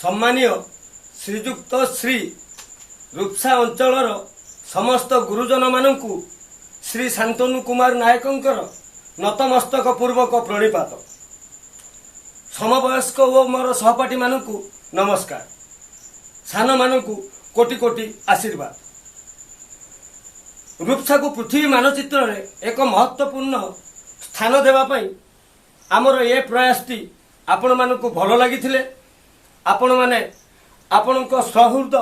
ସମ୍ମାନୀୟ ଶ୍ରୀଯୁକ୍ତ ଶ୍ରୀ ରୂପସା ଅଞ୍ଚଳର ସମସ୍ତ ଗୁରୁଜନମାନଙ୍କୁ ଶ୍ରୀ ଶାନ୍ତନୁ କୁମାର ନାୟକଙ୍କର ନତମସ୍ତକ ପୂର୍ବକ ପ୍ରଣିପାତ। ସମବୟସ୍କ ଓ ମୋର ସହପାଠୀମାନଙ୍କୁ ନମସ୍କାର, ସାନମାନଙ୍କୁ କୋଟି କୋଟି ଆଶୀର୍ବାଦ। ରୂପସାକୁ ପୃଥିବୀ ମାନଚିତ୍ରରେ ଏକ ମହତ୍ତ୍ୱପୂର୍ଣ୍ଣ ସ୍ଥାନ ଦେବା ପାଇଁ ଆମର ଏ ପ୍ରୟାସଟି ଆପଣମାନଙ୍କୁ ଭଲ ଲାଗିଥିଲେ ଆପଣମାନେ ଆପଣଙ୍କ ସହୃଦ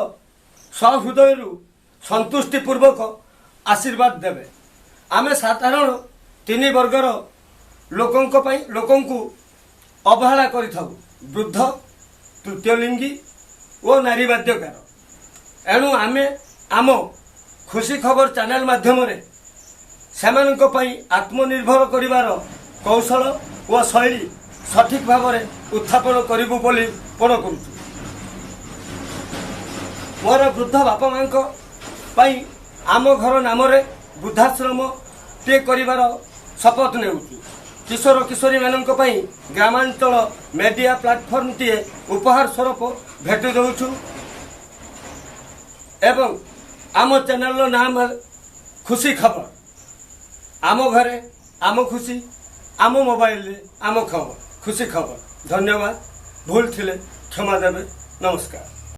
ସହୃଦୟରୁ ସନ୍ତୁଷ୍ଟି ପୂର୍ବକ ଆଶୀର୍ବାଦ ଦେବେ। ଆମେ ସାଧାରଣ ତିନି ବର୍ଗର ଲୋକଙ୍କ ପାଇଁ ଲୋକଙ୍କୁ ଅବହେଳା କରିଥାଉ, ବୃଦ୍ଧ, ତୃତୀୟ ଲିଙ୍ଗୀ ଓ ନାରୀ ବାଦ୍ୟକାର। ଏଣୁ ଆମେ ଆମ ଖୁସି ଖବର ଚ୍ୟାନେଲ ମାଧ୍ୟମରେ ସେମାନଙ୍କ ପାଇଁ ଆତ୍ମନିର୍ଭର କରିବାର କୌଶଳ ଓ ଶୈଳୀ ସଠିକ୍ ଭାବରେ ଉତ୍ଥାପନ କରିବୁ ବୋଲି ପଣ କରୁଛୁ। ମୋର ବୃଦ୍ଧ ବାପା ମାଙ୍କ ପାଇଁ ଆମ ଘର ନାମରେ ବୃଦ୍ଧାଶ୍ରମଟିଏ କରିବାର ଶପଥ ନେଉଛୁ। କିଶୋର କିଶୋରୀମାନଙ୍କ ପାଇଁ ଗ୍ରାମାଞ୍ଚଳ ମିଡ଼ିଆ ପ୍ଲାଟଫର୍ମଟିଏ ଉପହାର ସ୍ୱରୂପ ଭେଟି ଦେଉଛୁ ଏବଂ ଆମ ଚ୍ୟାନେଲର ନାମ ଖୁସି ଖବର। ଆମ ଘରେ ଆମ ଖୁସି, ଆମ ମୋବାଇଲରେ ଆମ ଖବର, ଖୁସି ଖବର। ଧନ୍ୟବାଦ। ଭୁଲ ଥିଲେ କ୍ଷମା ଦେବେ। ନମସ୍କାର।